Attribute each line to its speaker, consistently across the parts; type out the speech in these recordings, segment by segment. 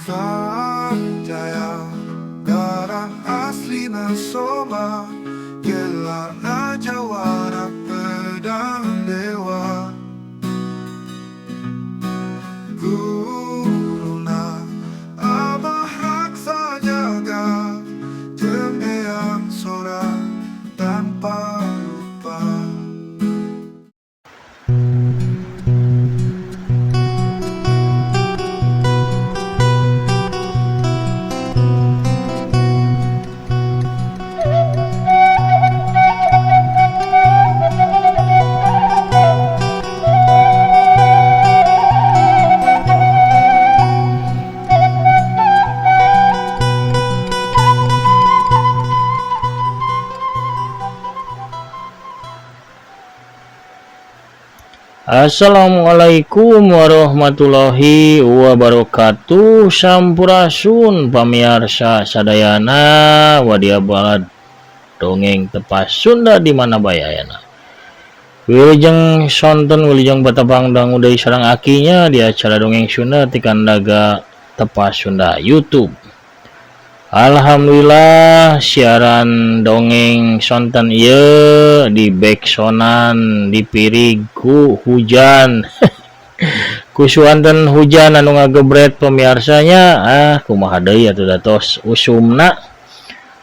Speaker 1: Sanjaya, darah aslina Soma, gelarna jawara pedang dewa. Guruna Abah Raksa Jaga, jeung Eyang Sora tanpa lupa.
Speaker 2: Assalamualaikum warahmatullahi wabarakatuh. Sampurasun pamiarsa sadayana wadia balad dongeng tepas Sunda di mana bae ayana. Wilujeng sonten wilujeng batapang dangu deui sareng akinya di acara dongeng Sunda ti kandaga tepas Sunda YouTube. Alhamdulillah siaran dongeng sonten ieu di backsoundan dipirig ku hujan. Ku suanten hujan anu ngagebret pemiarsanya, kumaha deui atuh da tos usumna.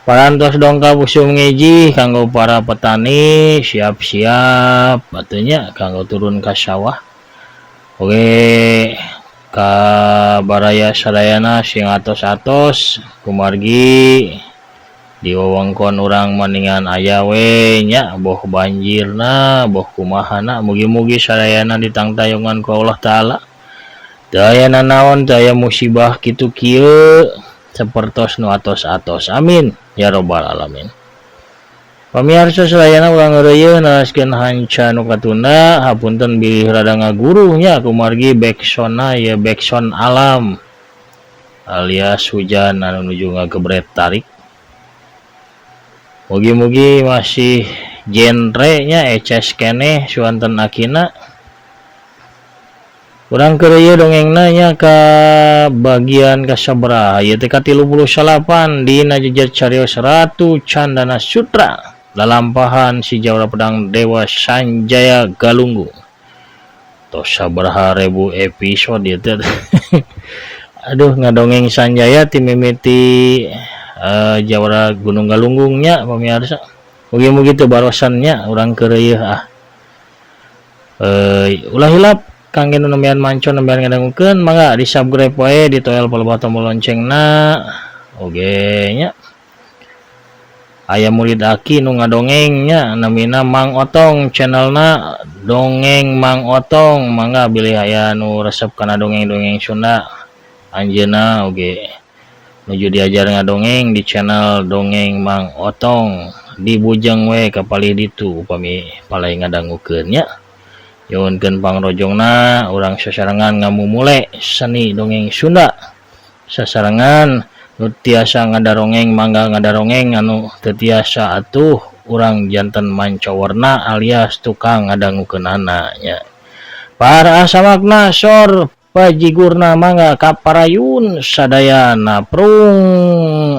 Speaker 2: Parantos dongkap usum ngiji kanggo para petani siap-siap atuh nya kanggo turun ka sawah. Oke, ka baraya sadayana sing atos-atos kumargi di wewengkon urang maningan aya we nya boh banjirna boh kumahana, mugi-mugi sadayana ditangtayungan ku Allah Taala. Teu aya nanaon, teu aya musibah kitu kieu sapertos nu atos-atos. Amin ya robbal alamin. Pamiarsa sadayana urang ngeureuyeuh naraskeun hanca nu katunda, hapunten bilih rada ngaguruh nya kumargi backsoundna ieu backsound alam alias hujan anu nuju ngagebret tarik. Mugi-mugi masih genre nya eces keneh suanten akina. Urang keur ieu dongengna nya ka bagian kasabaraha ieu teh ka 39 dina jejer carios Ratu Candana Sutra lalampahan si Jawara Pedang Dewa Sanjaya Galunggung. Tos sabaraha ribu episode ieu teh. Aduh, ngadongeng Sanjaya ti mimiti Jawara Gunung Galunggung nya pamirsa. Mugi-mugi teu barosan nya urang keur ieu ah. Ulah hilap kangge nu nembean manco nembean ngadangukeun mangga di subscribe wae ditoel palebah tombol loncengna oge nya. Aya murid aki nu ngadongeng nya namina Mang Otong, channelna Dongeng Mang Otong, mangga bilih aya nu resep kana dongeng-dongeng Sunda anjeunna oge nuju diajar ngadongeng di channel Dongeng Mang Otong, dibujeng we ka palih ditu upami palai ngadangukeun nya. Nyuhunkeun pangrojongna urang sasarengan ngamumule seni dongeng Sunda. Sasarengan nu tiasa ngadarongeng mangga ngadarongeng, anu teu tiasa atuh urang janten mancawarna alias tukang ngadangukeunana nya. Para asamakna sor pajigurna mangga kaparayun sadayana prung.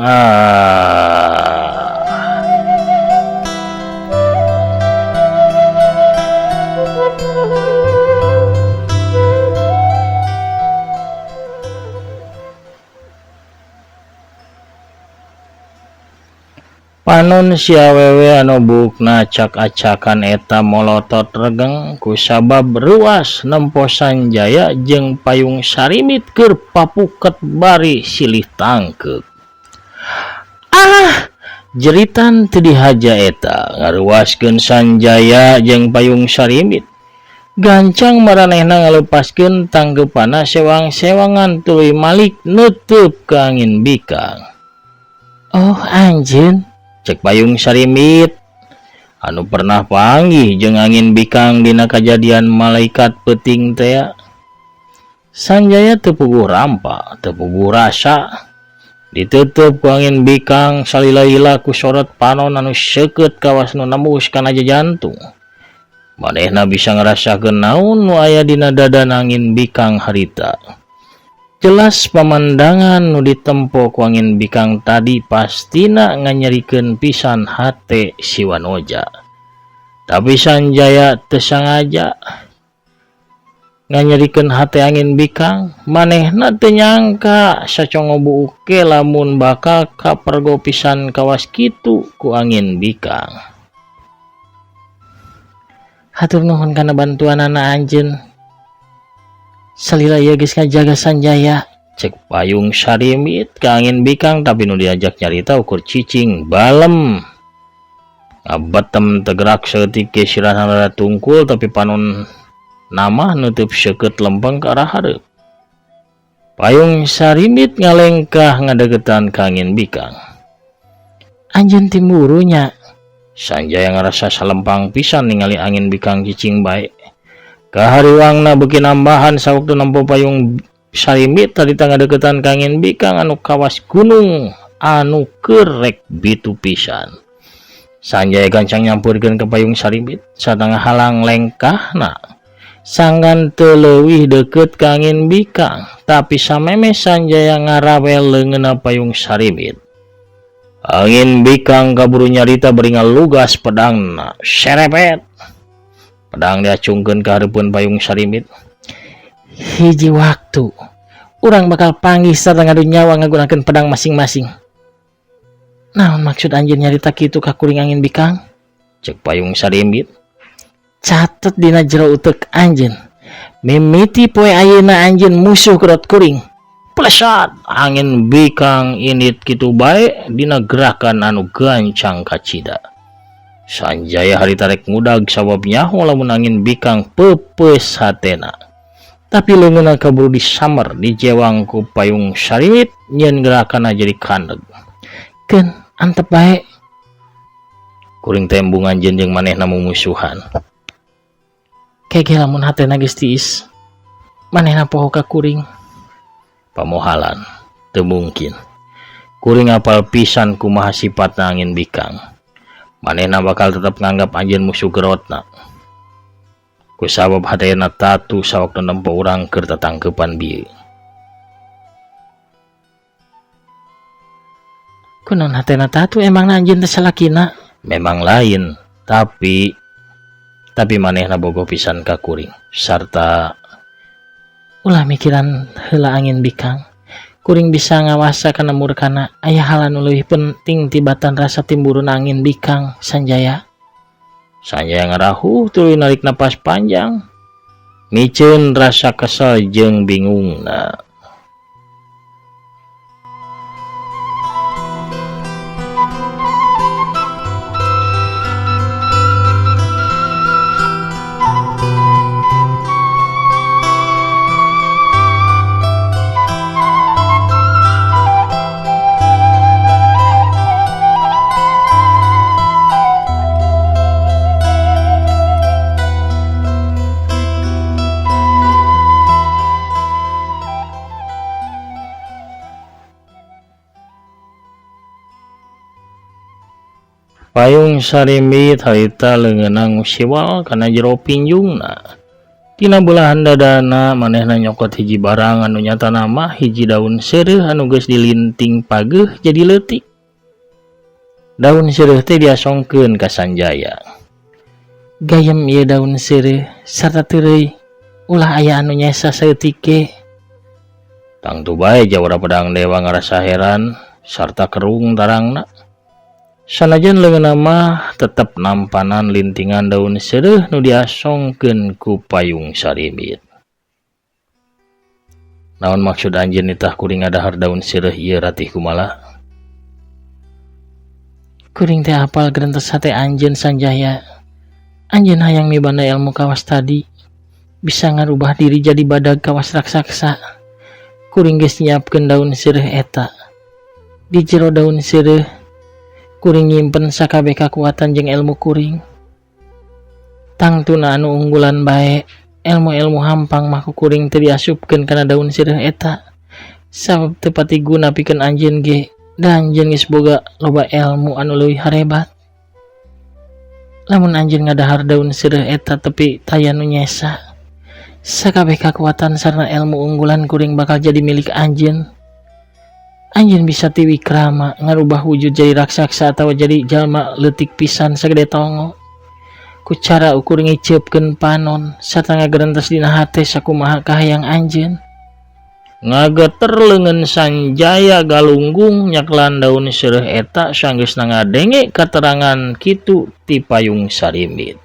Speaker 2: Panon si awewe anu buukna acak-acakan eta molotot regeng kusabab ruas nempo Sanjaya jeung payung sarimit keur papuket bari silih tangkeuk. Ah, jeritan teu dihaja eta ngaruaskeun Sanjaya jeung payung sarimit. Gancang maranehna ngalepaskeun tangkeupanna sewang-sewangan tuluy malik neuteub ka angin bikang. Oh anjeun, cek payung sarimit anu pernah panggih jeung angin bikang dina kajadian malaikat peuting tea. Sanjaya teu puguh rampa, teu puguh rasa. Ditutup ku angin bikang salila-lila ku sorot panon anu seukeut kawas nu nembus kana jajantung. Manehna bisa ngarasakeun naon nu aya dina dada angin bikang harita. Jelas pamandangan nu ditempo ku angin bikang tadi pastina nganyerikeun pisan hate si Wanoja. Tapi Sanjaya teu sangaja nganyerikeun hate angin bikang, manehna teu nyangka sacongo buuk ge lamun bakal kapergo pisan kawas kitu ku angin bikang. Hatur nuhun kana bantuanana anjeun. Salila ieu geus ngajaga Sanjaya, cek Payung Sarimbit ka angin bikang tapi nu diajak nyarita ukur cicing balem. Ngabetem teu gerak saeutik ge sirahna rada tungkul tapi panon nama nutup seukeut lempeng ka arah hareup. Payung Sarimbit ngalengkah ngadeukeutan ka angin bikang. Anjeun timburu nya. Sanjaya ngarasa salempang pisan ningali angin bikang cicing bae. Kahariwangna beuki nambahan sawaktu nempo Payung Sarimbit harita ngadeukeutan ka angin bikang anu kawas gunung anu keur rek bitu pisan. Sanjaya gancang nyampeurkeun ka Payung Sarimbit sarta ngahalang lengkahna. Sanggan teu leuwih deukeut ka angin bikang, tapi samemeh Sanjaya ngarawel leungeunna Payung Sarimbit. Angin bikang kaburu nyarita bari ngalugas pedangna, serepet. Pedang diacungkeun ka hareupeun Payung Sarimbit. Hiji waktu urang bakal panggih sarta ngadu nyawa ngagunakeun pedang masing-masing. Naon maksud anjeun nyarita kitu ka kuring angin bikang? Cek Payung Sarimbit. Catet dina jero utek anjeun. Mimiti poe ayeuna anjeun musuh gerot kuring. Plesat angin bikang indit kitu bae dina gerakan anu gancang kacida. Sanjaya harita rek ngudag sabab nyaho lamun angin bikang peupeus hatena. Tapi leungeunna kaburu disamer dijewang ku Payung Sarimbit nyieun gerakanna jadi kandeg. Keun antep bae. Kuring teh embung anjeun jeung manehna mumusuhan. Kege lamun hatena geus tiis, manehna poho ka kuring. Pamohalan teu mungkin. Kuring apal pisan kumaha sipatna angin bikang. Manehna bakal tetep nganggap anjeun musuh gerotna. Kusabab hatena tatu sawaktu nempo urang keur tatangkeupan bieu. Kunaon hatena tatu emangna anjeun teh salakina? Memang lain, tapi manehna bogoh pisan ka kuring sarta ulah mikiran heula angin bikang. Kuring bisa ngawasa kana murkana aya hal anu leuwih penting tibatan rasa timburuna angin bikang Sanjaya. Sanjaya ngarahuh tuluy narik napas panjang miceun rasa kesel jeung bingungna. Payung Sarimbit harita leungeunna ngusiwal kana jero pinjungna. Tina belahan dadana manehna nyokot hiji barang anu nyatana mah hiji daun seureuh anu geus dilinting pageuh jadi leutik. Daun seureuh teh diasongkeun ka Sanjaya. Gayem ieu daun seureuh sarta teureui ulah aya anu nyesa saeutik ge. Tangtu bae jawara pedang dewa ngarasa heran sarta kerung tarangna. Sanajan leungeunna mah tetep nampanan lintingan daun seureuh nu diasongkeun ku Payung Sarimbit. Naon maksud anjeun nitah kuring ngadahar daun seureuh ieu ratih kumala? Kuring teh apal gerentes hate anjeun Sanjaya. Anjeun hayang mibanda ilmu kawas tadi bisa ngarubah diri jadi badag kawas raksasa. Kuring geus nyiapkeun daun seureuh eta. Di jero daun seureuh kuring nyimpen sakabeh kakuatan jeung ilmu kuring. Tangtuna anu unggulan bae, ilmu-ilmu hampang mah ku kuring teu diasupkeun kana daun seureuh eta. Sabab teu pati guna pikeun anjeun ge, da anjeun geus boga loba ilmu anu leuwih harebat. Lamun anjeun ngadahar daun seureuh eta tepi taya nu nyesa, Sakabeh kakuatan sarana elmu unggulan kuring bakal jadi milik anjeun. Anjeun bisa tiwikrama ngarubah wujud jadi raksasa atawa jadi jalma leutik pisan sagede tongo. Ku cara ukur ngiceupkeun panon sarta ngagerentes dina hate sakumaha kahayang anjeun. Ngageter leungeun Sanjaya galunggung nyaklan daun seureuh eta sanggeusna ngadenge katerangan kitu ti Payung Sarimbit.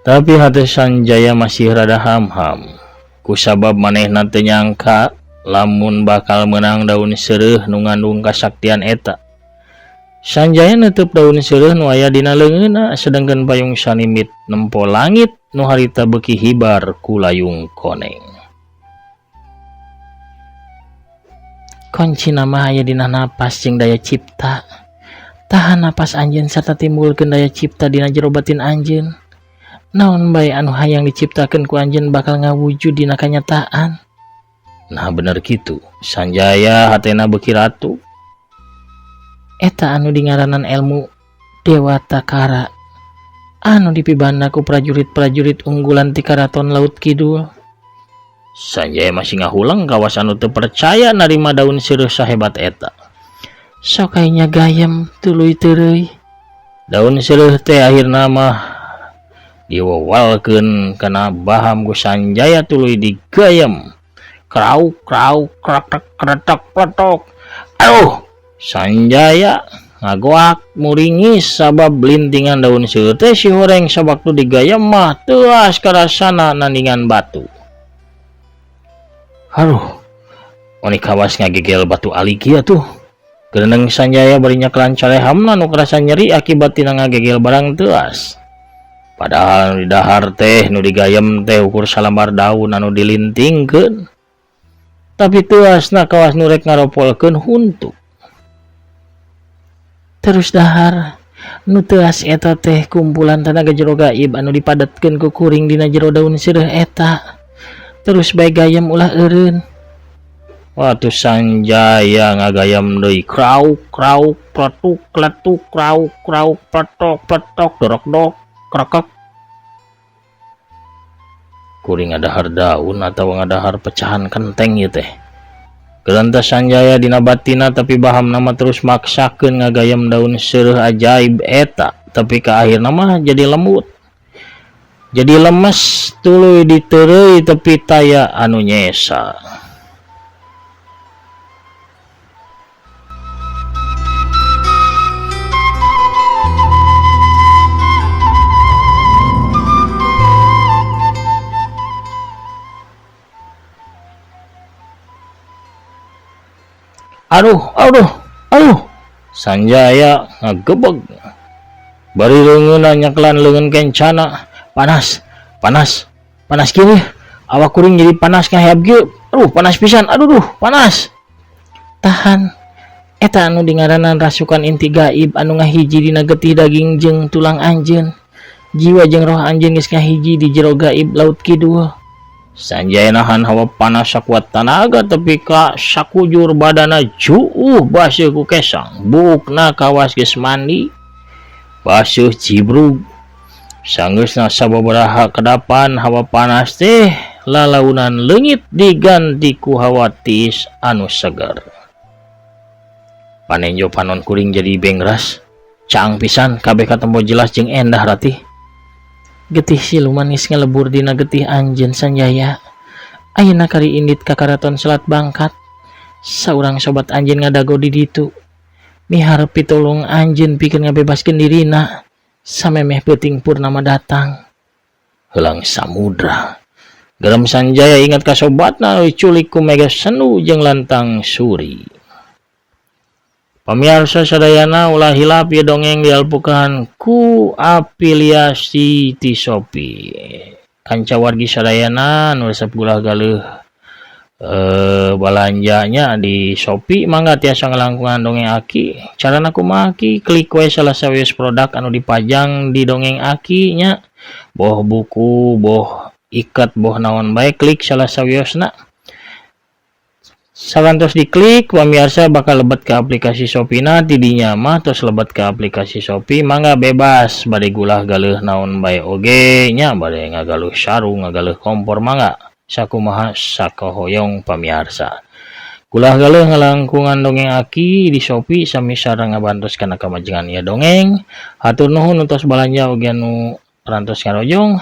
Speaker 2: Tapi hate Sanjaya masih rada ham-ham kusabab manehna teu nyangka lamun bakal meunang daun seureuh nu ngandung kasaktian eta. Sanjaya neuteub daun seureuh nu aya dina leungeunna sedengkeun Payung Sarimbit nempo langit nu harita beuki hibar ku layung koneng. Koncina mah aya dina napas jeung daya cipta. Tahan napas anjeun sarta timbulkeun daya cipta dina jero batin anjeun. Naon bae anu hayang diciptakeun ku anjeun bakal ngawujud dina kanyataan. Nah bener kitu, Sanjaya hatena beuki ratu. Eta anu dingaranan elmu Dewata Kara anu dipibanda ku prajurit-prajurit unggulan ti Karaton Laut Kidul. Sanjaya masih ngahuleng kawas anu teu percaya narima daun seureuh sahebat eta. Sok aya nya gayem tuluy teureui. Daun seureuh teh akhirna mah diwewalkeun kana baham ku Sanjaya tuluy digayem. Krauk krauk kretek kretek pletok. Aduh, Sanjaya ngagoak muringis sabab lintingan daun seureuh teh si horeng sawaktu digayem mah teuas karasana nandingan batu. Aduh, oni kawas ngagegel batu ali kieu tuh. Gereneng Sanjaya bari nyaklan calehamna nu karasa nyeri akibat tina ngagegel barang teuas. Padahal nu didahar teh nu digayem teh ukur salambar daun anu dilintingkeun. Tapi teuasna kawas nu rek ngaropolkeun huntu. Terus dahar nu teuas eta teh kumpulan tanaga jero gaib anu dipadetkeun ku kuring dina jero daun seureuh eta. Terus bae gayem ulah eureun. Watu Sanjaya ngagayam deui krauk krauk pletuk kletuk krauk krauk pletok pletok dorok dok krekek. Kuring ngadahar daun atawa ngadahar pecahan kenteng ieu teh. Gelentas Sanjaya dina batina tapi bahamna mah terus maksakeun ngagayam daun seureuh ajaib eta tapi ka akhirna mah jadi lembut. Jadi lemes tuluy diteureuy tepi taya anu nyesa. Aduh, aduh, aduh. Sanjaya ngagebeg. Bari leungeunna nyaklan leungeun kencana. Panas, panas, panas kieu. Awak kuring jadi panas ngaheab kieu. Aduh, panas pisan. Aduh, duh, panas. Tahan. Eta anu dingaranan rasukan inti gaib anu ngahiji dina getih daging jeung tulang anjeun. Jiwa jeung roh anjeun geus ngahiji di jero gaib Laut Kidul. Sanjaya nahan hawa panas sakuat tanaga tepi ka sakujur badana juuh baseuh ku kesang. Buukna kawas geus mandi. Baseuh cibrug. Sanggeusna sababaraha kedapan hawa panas teh lalaunan leungit diganti ku hawa tiis anu seger. Panenjo panon kuring jadi bengras. Caang pisan kabeh katempo jelas jeung endah ratih. Getih siluman geus ngalebur dina getih anjeun Sanjaya. Ayeuna kari indit ka Karaton Selat Bangkat. Saurang sobat anjeun ngadago di ditu. Miharep pitulung anjeun pikeun ngabebaskeun dirina. Samemeh peuting purnama datang. Heulang samudra. Gerem Sanjaya ingat ka sobatna anu diculik ku Mega Senu jeung Lantang Suri. Pamiarsa sadayana ulah hilap ieu dongeng dialpukahan ku afiliasi ti Shopee. Kanca wargi sadayana nu resep gulah galeuh balanjanya di Shopee mangga tiasa ngalangkungan dongeng Aki. Carana kumaha Aki? Klik we salah sawios produk anu dipajang di dongeng Aki nya. Boh buku, boh ikat, boh naon bae klik salah sawiosna. Sakantos diklik pamiarsa bakal lebet ke aplikasi Shopee-na ti dinya mah tos lebet ke aplikasi Shopee mangga bebas bade gulah galeuh naon bae oge nya bade ngagaluh sarung ngagaluh kompor mangga sakumaha sakohoyong pamiarsa. Gulah galeuh ngalangkungan dongeng Aki di Shopee sami sareng ngabantos kana kamajengan ieu dongeng. Hatur nuhun nu tos balanja oge anu parantos ngarojong.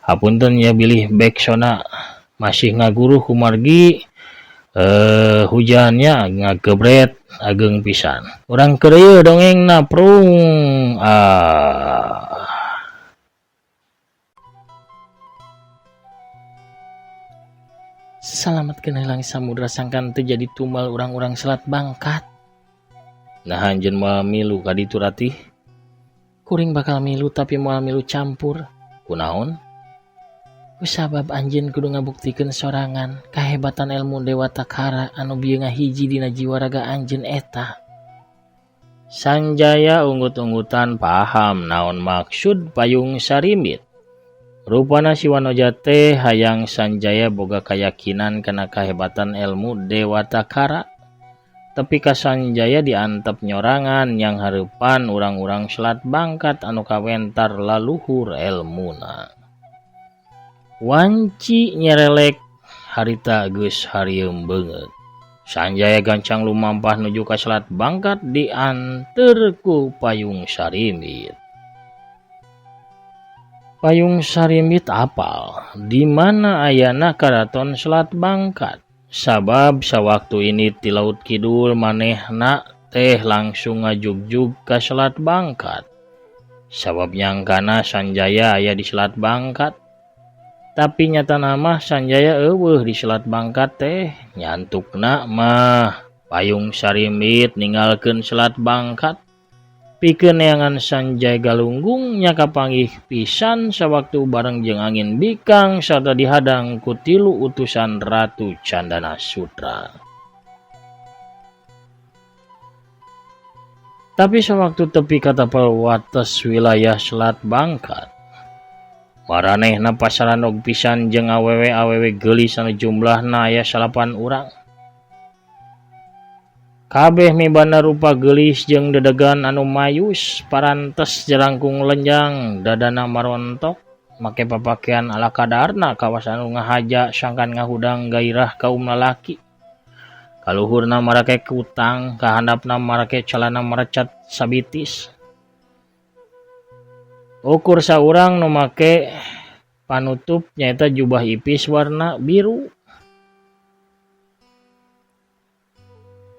Speaker 2: Hapunten nya bilih backsound-na masih ngaguruh kumargi hujannya ngagebret ageng pisan. Urang keur ieu dongengna prung ah. Salametkeun helang samudra sangkan teu jadi tumbal urang-urang Selat Bangkat. Nah anjeun moal milu ka ditu ratih. Kuring bakal milu tapi moal milu campur. Kunaon? Kusabab anjeun kudu ngabuktikeun sorangan kahebatan elmu Dewata Kara anu bieu ngahiji dina jiwa raga anjeun eta. Sanjaya unggut-unggutan paham naon maksud Payung Sarimbit. Rupana si Wanoja teh hayang Sanjaya boga kayakinan kana kahebatan elmu Dewata Kara. Tepi ka Sanjaya diantep nyorangan yang hareupan urang-urang Selat Bangkat anu kawentar laluhur elmuna. Wanci nyerelek harita geus harieum beungeut. Sanjaya gancang lumampah nuju ka Selat Bangkat dianteur ku Payung Sarimbit. Payung Sarimbit apal di mana ayana karaton Selat Bangkat. Sabab sawaktu ini ti Laut Kidul manehna teh langsung ngajugjug ka Selat Bangkat. Sabab nyangkana Sanjaya aya di Selat Bangkat. Tapi nyatana mah Sanjaya eueuh di Selat Bangkat teh. Nyantukna mah Payung Sarimbit ninggalkeun Selat Bangkat. Pikeun neangan Sanjaya Galunggung nya kapanggih pisan sawaktu bareng jeung angin bikang sarta dihadang ku tilu utusan Ratu Candana Sutra. Tapi sawaktu tepi ka tapel wates wilayah Selat Bangkat, maranehna pasaranog pisan jeung awewe-awewe geulis anu jumlahna aya 9 urang. Kabeh mibanda rupa geulis jeung dedegan anu mayus, parantes jelangkung lenjang, dadana marontok, make papakean ala kadarna kawas anu ngahaja sangkan ngahudang gairah kaum lalaki. Kaluhurna marake kutang, kahandapna marake calana merecat sabitis. Ukur saurang nu make panutup nyaeta jubah ipis warna biru.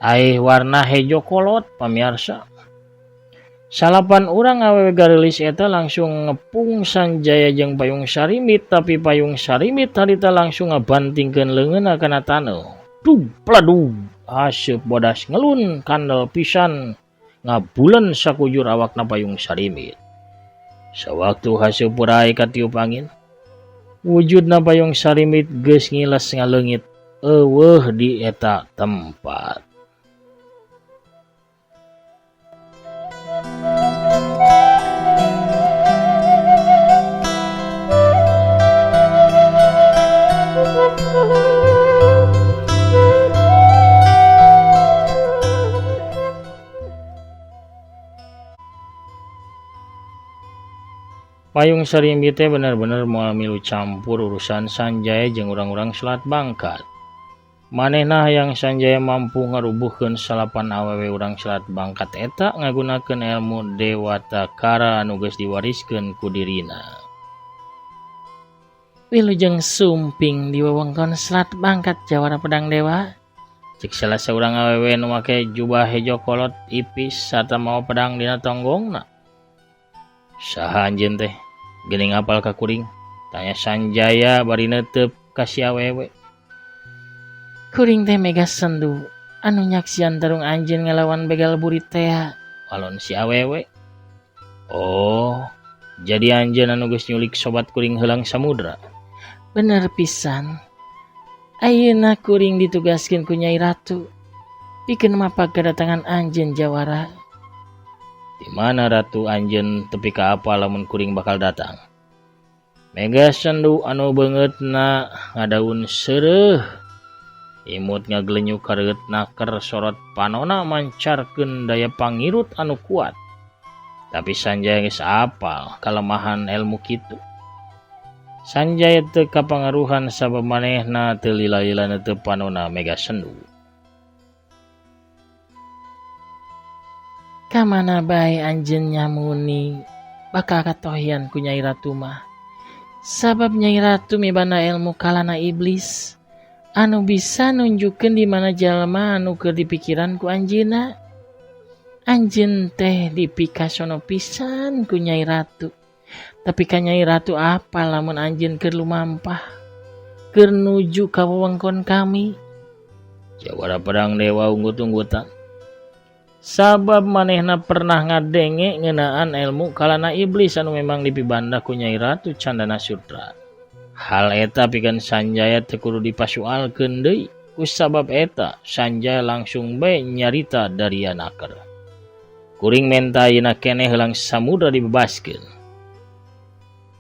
Speaker 2: Aih warna hejo kolot pamiarsa. 9 urang awewe gareulis eta langsung ngepung Sanjaya jeung Payung Sarimbit, tapi Payung Sarimbit harita langsung ngabantingkeun leungeunna kana taneuh. Dug pladug haseup bodas ngelun kandel pisan ngabulen sakujur awakna Payung Sarimbit. Sawaktu haseup purai katiup angin, wujudna Payung Sarimbit geus ngiles ngaleungit eueuh di eta tempat. Payung Sarimbit teh bener-bener moal milu campur urusan Sanjaya jeung urang-urang Selat Bangkat. Manehna hayang Sanjaya mampu ngarubuhkeun 9 awewe urang Selat Bangkat eta ngagunakeun elmu Dewata Kara anu geus diwariskeun ku dirina. Wilujeng sumping di wewengkon Selat Bangkat jawara pedang dewa. Cek salah saurang awewe nu make jubah hejo kolot ipis sarta mawa pedang dina tonggongna. Saha anjeun teh? Geuning apal ka kuring? Tanya Sanjaya bari neuteup ka si awewe. Kuring teh Mega Sendu anu nyaksian tarung anjeun ngalawan begal burit tea. Walon si awewe. Oh, jadi anjeun anu geus nyulik sobat kuring heulang samudra. Bener pisan. Ayeuna kuring ditugaskeun ku Nyai Ratu pikeun mapag kedatangan anjeun jawara. Di mana Ratu anjeun tepi ka apa lamun kuring bakal datang? Mega Sendu anu beungeutna ngadaun seureuh. Imut ngagelenyuk kareueut naker sorot panona mancarkeun daya pangirut anu kuat. Tapi Sanjaya geus apal kalemahan ilmu kitu. Sanjaya teu kapangaruhan sabab manehna teu lila-lila neuteup panona Mega Sendu. Kamana bae anjeun nyamuni bakal katohian ku Nyai Ratu mah. Sabab Nyai Ratu mibanda ilmu kalana iblis anu bisa nunjukkeun di mana jalma anu keur dipikiran ku anjeunna. Anjeun teh dipikasono pisan ku Nyai Ratu. Tapi ka Nyai Ratu apa lamun anjeun keur lumampah keur nuju ka wewengkon kami. Jawara Pedang Dewa unggut-unggutan. Sabab manehna pernah ngadenge ngeunaan ilmu kalana iblis anu memang dipibanda ku Nyai Ratu Candana Sutra. Hal eta pikeun Sanjaya teu kudu dipasualkeun deui. Ku sabab eta Sanjaya langsung bae nyarita daria naker. Kuring menta ayeuna keneh heulang samudra dibebaskeun.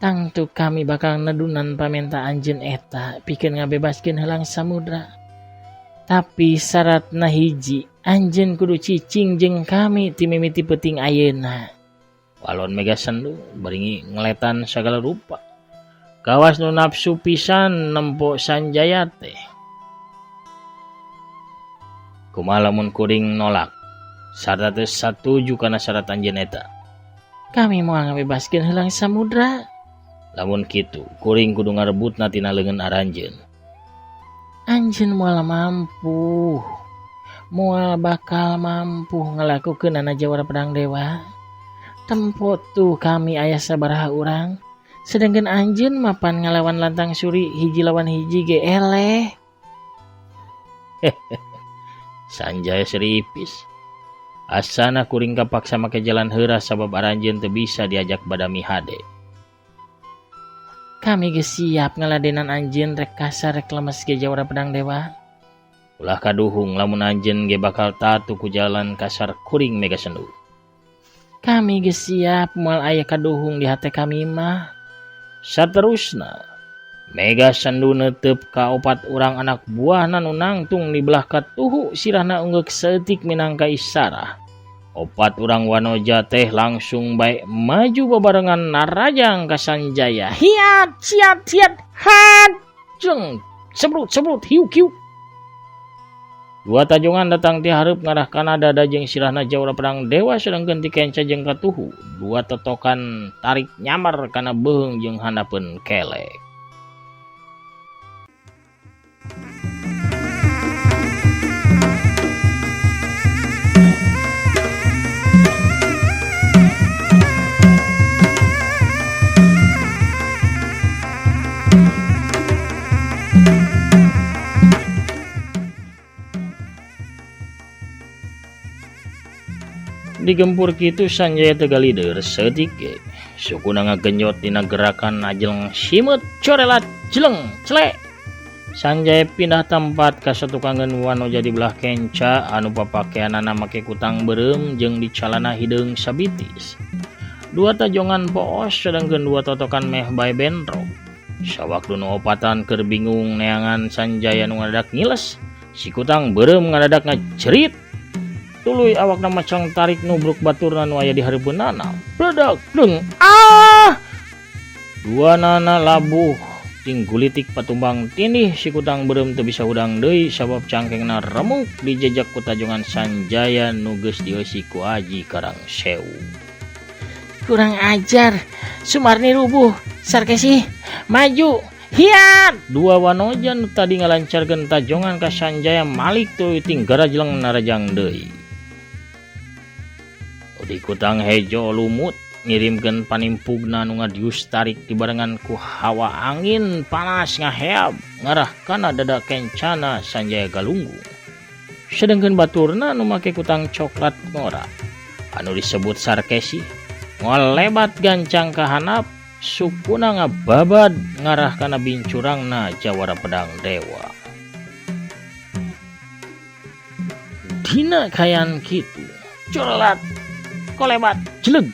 Speaker 2: Tangtu kami bakal nedunan pamenta anjeun eta pikeun ngabebaskeun heulang samudra. Tapi syaratna hiji, anjeun kudu cicing jeung kami ti mimiti peuting ayeuna. Walon Mega Sendu baringi ngeletan sagala rupa. Kawas nu nafsu pisan nempo Sanjaya teh. Kumaha lamun kuring nolak sarta teu satuju kana syarat anjeun eta. Kami moal ngabebaskeun heulang samudra. Lamun kitu, kuring kudu ngarebutna tina leungeun aranjeun. Anjeun moal mampu. Moal bakal mampu ngalakukeunana Jawara Pedang Dewa. Tempo tuh kami aya sabaraha urang. Sedangkan anjeun mapan ngalawan lantang suri hiji lawan hiji ge eleh. Sanjaya seripis. Asana kuring kapaksa make jalan heurah sabab aranjeun teu bisa diajak badami hade. Kami geus siap ngaladenan anjeun rek kasar rek lemes ge Jawara Pedang Dewa. Ulah kaduhung lamun anjeun ge bakal tatu ku jalan kasar kuring Mega Sendu. Kami geus siap moal aya kaduhung di hate kami mah. Saterusna Mega Sendu neuteup ka opat urang anak buahna nu nangtung di belah katuhu sirahna unggeuk saeutik minangka isarah. Opat urang wanoja teh langsung bae maju babarengan narajang ka Sanjaya. Hiat siat siat hat jeng sebrut sebrut hiuk hiuk. Dua tajongan datang ti hareup ngarah kana dada jeung sirahna Jawara Pedang Dewa sedangkeun ti kenca jeung katuhu. Dua totokan tarik nyamar kana beuheung jeung handapeun kelek. Digempur kitu Sanjaya teu galider saeutik ge. Sukuna ngagenjot dina gerakan ajeleng simeut corelat jeleng celek. Sanjaya pindah tempat ka satukangeun wanoja di belah kenca anu papakeanana make kutang beureum jeung di calana hideung sabitis. Dua tajongan poos sedangkeun dua totokan meh bae bentrok. Sawaktu nu opatan keur bingung neangan Sanjaya nu ngadadak ngiles, si kutang beureum ngadadak ngajerit. Tuluy awakna macang tarik nubruk baturna nu aya di hareupeunana. Bledak deung ah! Dua nana labuh tinggulitik patumbang tindih si kutang beureum teu bisa hudang deui sabab cangkengna remuk dijejak ku tajongan Sanjaya nu geus dieusi ku Aji Karang Sewu. Kurang ajar, Sumarni rubuh, Sarkesi maju. Hiat! Dua wanoja nu tadi ngalancarkeun tajongan ka Sanjaya malik tuluy tinggara jeleng narajang deui. Di kutang hejo lumut ngirimkeun panimpugna nu ngadius tarik dibarengan ku hawa angin panas ngaheab ngarah kana dada kencana Sanjaya Galunggung. Sedengkeun baturna nu make kutang coklat ngora anu disebut Sarkesi ngolebat gancang ka handap sukuna ngababad ngarah kana bincurangna Jawara Pedang Dewa. Dina kayan kitu corelat kolebat jeleg.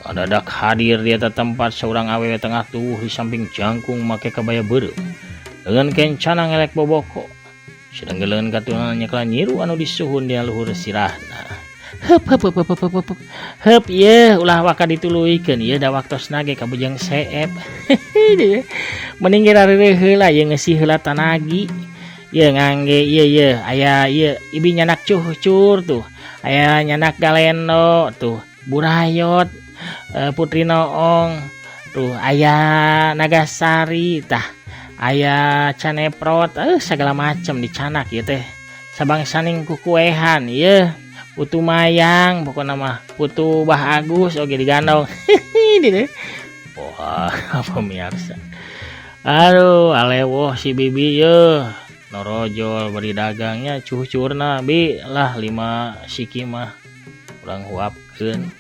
Speaker 2: Adadak hadir di eta tempat seorang awewe tengah tuh di samping jangkung make kabaya beureum. Dengan kencana ngelek boboko. Sedenggeuleuh katunan nyekelan nyiru anu disuhun dina luhur sirahna. Heup heup heup heup heup heup. Heup ieu ulah waka dituluykeun ieu da waktosna ge kabujeng seep. Mending ge rareureun heula ieu ngeusi heula tanagi. Ieu ngangge ieu ieu aya ieu ibi nyanak cuhcur tuh. Aya nyanak galendo tuh, burayot, Putri Noong tuh, aya Nagasari tah, aya caneprot, segala macam dicanak ieu teh. Sabangsaning kukuehan ieu putu mayang pokona mah putu Bah Agus oge digandong. Wah, pemirsa. Aduh, alewoh si bibi ye. Norojol bari dagangnya cucurna bi lah 5 siki mah urang huapkeun.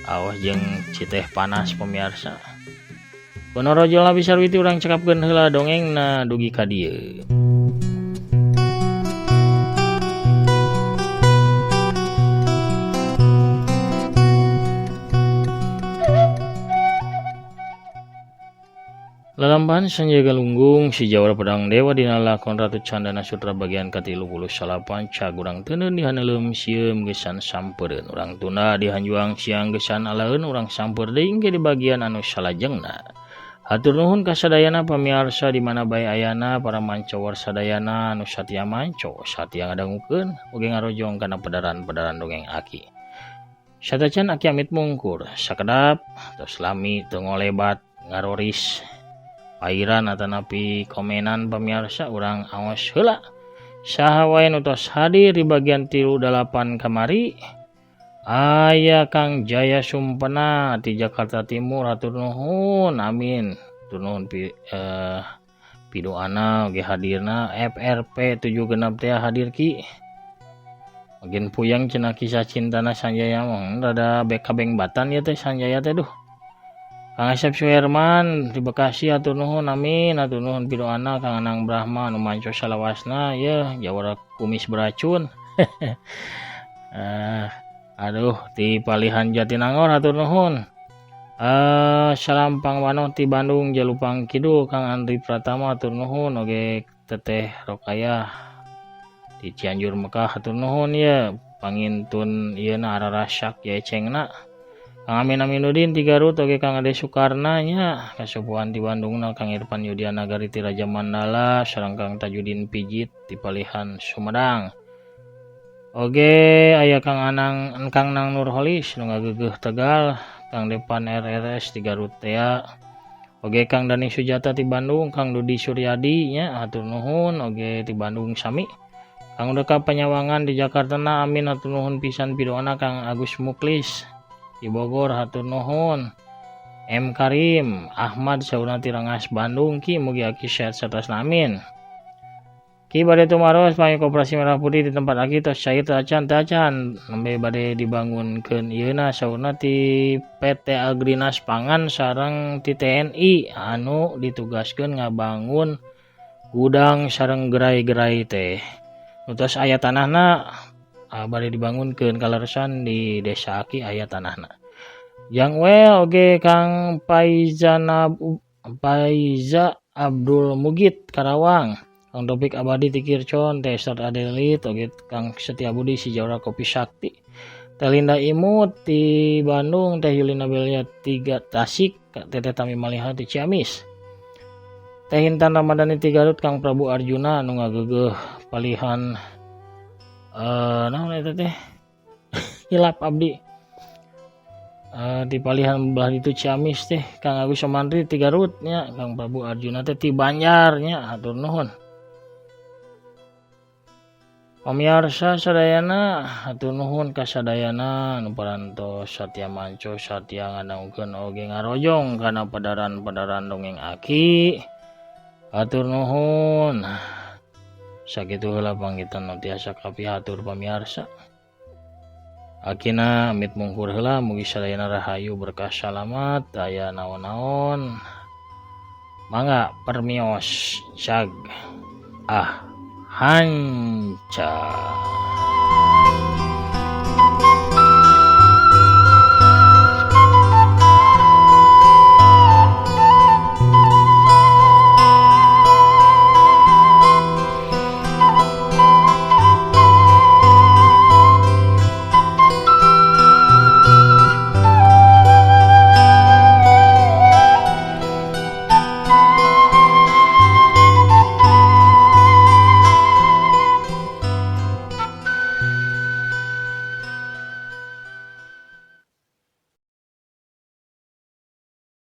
Speaker 2: Awas jeung citeh panas pemirsa. Ku norojol bisa sarwiti urang cekapkeun heula dongengna dugi ka dieu. Lalampahan Sanjaya Galunggung si Jawara Pedang Dewa dina lakon Ratu Candana Sutra bagian ke-38 cag urang teuneun di haneuleum sieum geusan sampereun urang tunda di hanjuang siang geusan alaeun urang sampeur deui engke di bagian anu salajengna. Hatur nuhun ka sadayana pamiarsa di mana bae ayana para mancowor sadayana anu satia manco satia ngadangukeun oge ngarojong kana pedaran-pedaran dongeng aki. Satacan aki amit mungkur sakedap tos lami teu ngolebat ngaroris pairan atanapi komenan pemirsa urang aos heula. Saha wae nu tos hadir di bagian 38 kamari? Aya Kang Jaya Sumpena di Jakarta Timur, hatur nuhun, amin. Hatur nuhun pidoana oge hadirna. FRP 7 genap teh hadir ki. Makin puyeng cenah kisah cintana Sanjaya mah rada kabeng batan ieu teh Sanjaya teh duh. Kang Asep Suherman di Bekasi hatur nuhun, amin, hatur nuhun pidoana. Kang Anang Brahma anu manco salawasna ye jawara kumis beracun. Aduh di Palihan Jatinangor hatur nuhun. Salampang Wanoh ti Bandung Jalupang Kidul Kang Andri Pratama hatur nuhun oge Teteh Rokayah di Cianjur Mekah hatur nuhun ye pangintun ieu na ararasak ye cengna. Kang Amin Aminuddin di Garut oge Kang Ade Sukarna nya kasupuan di Bandungna Kang Irfan Yudiana Nagari ti Raja Mandala sareng Kang Tajudin Pijit di Palihan Sumedang. Oge aya Kang Anang Kang Nang Nurholis nu ngageugeuh Tegal, Kang Depan RRS di Garut tea. Oge Kang Dani Sujata di Bandung, Kang Dudi Suryadi nya hatur nuhun oge di Bandung sami. Kang Deka Panyawangan di Jakarta na amin hatur nuhun pisan pidoana. Kang Agus Muklis di Bogor hatur nuhun. M Karim Ahmad saurna ti Rengas Bandung ki mugi aki sehat saterasna amin. Ki bade tumaros pangi koperasi Merah Putih di tempat aki tos cair tacan tacan nembe bade dibangunkeun ieuna saurna ti PT Agrinas Pangan sareng ti TNI anu ditugaskeun ngabangun gudang sareng gerai-gerai teh. Nu tos aya tanahna bade dibangunkeun kaleresan di desa aki aya tanahna. Jang well oge Kang Paiza Abdul Mugit Karawang, Kang Topik Abadi Tikir Con, Teh Esther Adelit oge Kang Setia Budi si Jawara Kopi Sakti, Teh Linda Imut di Bandung, Teh Yulina Belia 3 Tasik, Teteh Tami Maliha di Ciamis, Teh Intan Ramadhani ti Garut, Kang Prabu Arjuna anu ngageugeuh palihan naon eta teh hilap abdi di palihan belah ditu Ciamis teh Kang Agus Somandri ti Garut nya, Kang Prabu Arjuna teh ti Banjar nya hatur nuhun. Pamiarsa sadayana hatur nuhun ka sadayana anu parantos satia manco satia ngadangukeun oge ngarojong kana pedaran-pedaran dongeng aki hatur nuhun. Sakitu heula panggitan nu tiasa kapihatur pamiarsa. Akina amit mungkur heula mugi sadayana rahayu berkah salamat aya naon-naon. Mangga permios jag ah hanca.